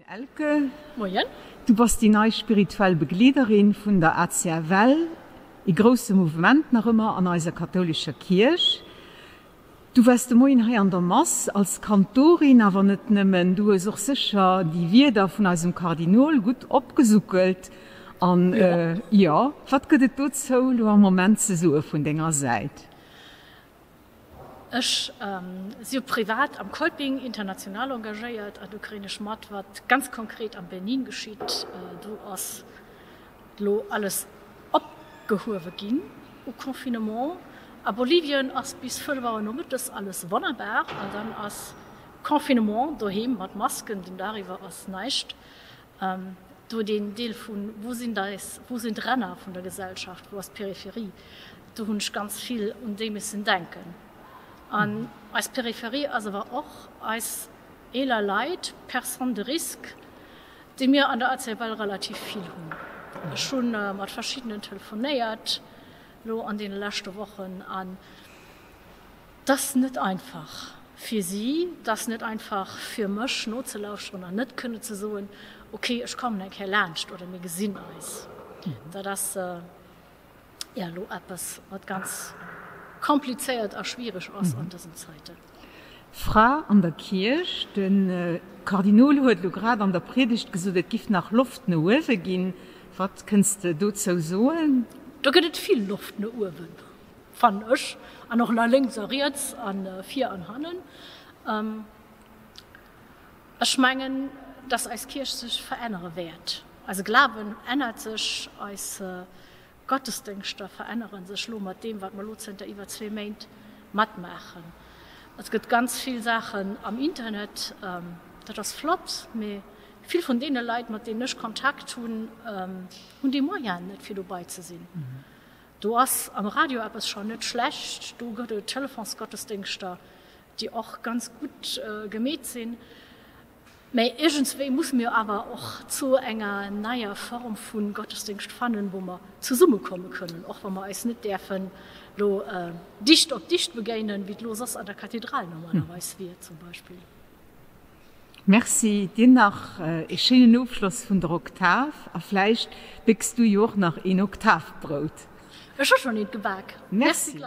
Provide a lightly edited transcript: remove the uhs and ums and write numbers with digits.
Elke. Moien. Du bass déi nei spirituell Begleederin vun der ACFL, ee grousse Mouvement nach ëmmer an eiser kathoulescher Kierch. Du waars de Moien hei an der Mass als Kantorin, awer net nëmmen, du hues och sécher déi Wierder vun eisem Kardinol gutt opgesuckelt. An jo, wat gëtt et dozou elo am Moment ze soe vun denger Säit? Ech si jo privat am Kolping international engagéiert an do kréien ech mat, wat ganz konkret am Benin geschitt. Do ass elo alles opgehuewe ginn u Confinement. A Bolivien ass bis 5 Auer nomëttes alles wonnerbar an dann ass Confinement doheem mat Masken, den Dag iwwer ass näischt. Do deen Deel vun, wou sinn eis, wou sinn d'Ränner vun der Gesellschaft, wou ass d'Peripherie, do hunn ech ganz vill un déi missen denken. An eis Peripherie ass awer och eis eeler Leit, Personnes de risque, déi mir an der ACFL relativ vill hunn. Ech hu mat verschiddenen telefonéiert elo an deene leschte Wochen an 't ass net einfach fir si, 't ass net einfach fir mech nozelauschteren an net kënne ze soen, ok, ech kommen eng Kéier laanscht oder mir gesinn eis. Dat ass jo elo eppes, wat ganz komplizéiert a schwiereg ass an dësen Zäiten. Fra an der Kierch, De Kardinol huet elo grad an der Priedegt gesot, et giff nach Loft no uewe ginn. Wat kënns de dozou soen? Do gëtt et vill Loft no uewen. Fannen ech, an och la lénks a riets a vir an hannen. Ech mengen, dass eis Kierch sech verännere wäert. Eise Glawen ännert sech, eis Gottesdéngschter verännere sech lo mat deem, wat mer lo zënter iwwer zwee Méint matmaachen. Et gëtt ganz vill Saachen am Internet, dat ass flott, mee vill vun deene Leit, mat deenen ech Kontakt hunn, hunn déi Moyenen net, fir dobei ze sinn. Do ass am Radio eppes schonn net schlecht, do gëtt et Telefonsgottesdéngschter, déi och ganz gutt gemeet sinn. Mä iergendswéi musse mir awer och zu enger neier Form vu Gottesdéngscht fannen, wou mer zesummekomme kënnen, och wa mer eis net däerfen elo dicht op dicht begéinen, wéi et elo soss an der Kathedral normalerweis wier zum Beispill. Merci dir nach ee schéinen Ofschloss vun der Oktav a vläicht bécks du jo och nach een Oktavbrout. Ech hu schon eent gebak. Merci.